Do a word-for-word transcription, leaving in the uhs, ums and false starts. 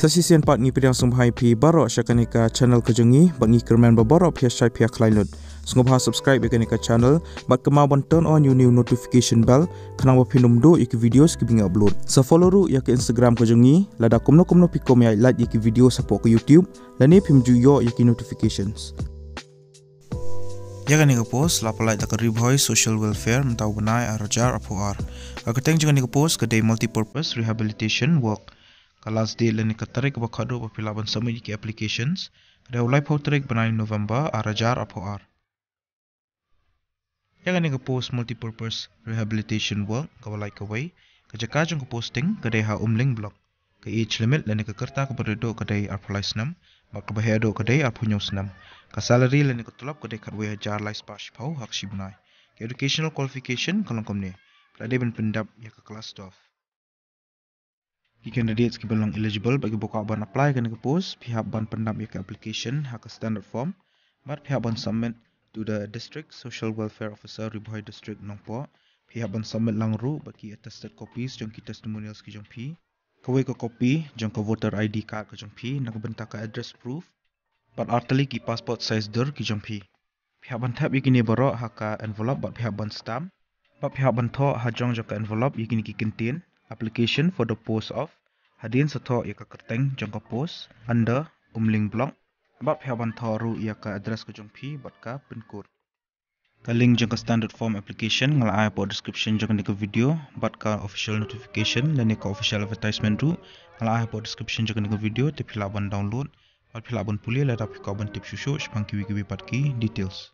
Sa shisien pat ngi pdiang sngewbha ïa phi baroh sha kane ka channel ka jong ngi, bad ngi kyrmen ba baroh phi ïa shai phi ïa khlaiñ lut. Sngewbha subscribe ïa kane ka channel, bad kynmaw ban turn on ïa une u notification bell, khnang ba phin ym duh ïa ki videos kiba ngi upload. Sa follow ruh ïa ka Instagram ka jong ngi, lada kumno kumno phi kwah ban ïa like ïa ki videos hapoh ka YouTube, lane phim ju ïoh ïa ki notifications. Ïa kane ka post la pynlait da ka Ri Bhoi Social Welfare mynta u bnai ar hajar arphew ar. Ka kyrteng jong kane ka post ka dei multipurpose rehabilitation work. Ka last date lane ka tarik kaba khatduh ba phi lah ban submit ïa ki applications ka dei u laiphew tarik bnai November ar hajar arphew ar. Ïa kane ka post multipurpose rehabilitation work kaba lait kawei, ka jaka jong ka posting ka dei ha Umling Block. Ka age limit lane ka rta kaba rit duh ka dei arphew lai snem, bad kaba heh duh ka dei arphew hynñiew snem. Ka salary lane ka tulop ka dei khatwei hajar lai spah shiphew ha ka shi bnai. Ka educational qualification ka long kumne: phi la dei ban pyndep ïa ka class twelve. Ki candidates kiba long eligible bad kiba kwah ban apply kane ka post, phi hap ban pyndep ïa ka application ha ka standard form, bad phi hap ban submit to the District Social Welfare Officer, Ri Bhoi District, Nongpoh. Phi hap ban submit lang ruh bad ki attested copies jong ki testimonials ki jong phi, kawei ka copy jong ka voter I D card ka jong phi na ka bynta ka address proof, bad artylli ki passport size dur ki jong phi. Phi hap ban thep ïa kine baroh ha ka envelope bad phi hap ban stamp. Bad phi hap ban thoh ha jrong jong ka envelope ïa kine ki kyntien: application for the post of, hadien sa thoh ïa ka kyrteng jong ka post, under Umling Block. Bad phi hap ban thoh ruh ïa ka address ka jong phi bad ka pin code. Ka link jong ka standard form application nga la ai hapoh description jong kane ka video, bad ka official notification lane ka official advertisement ruh nga la ai hapoh description jong kane ka video, te phi lah ban download bad phi lah ban pule lada phi kwah ban tip shuh shuh shaphang kiwei kiwei pat ki details.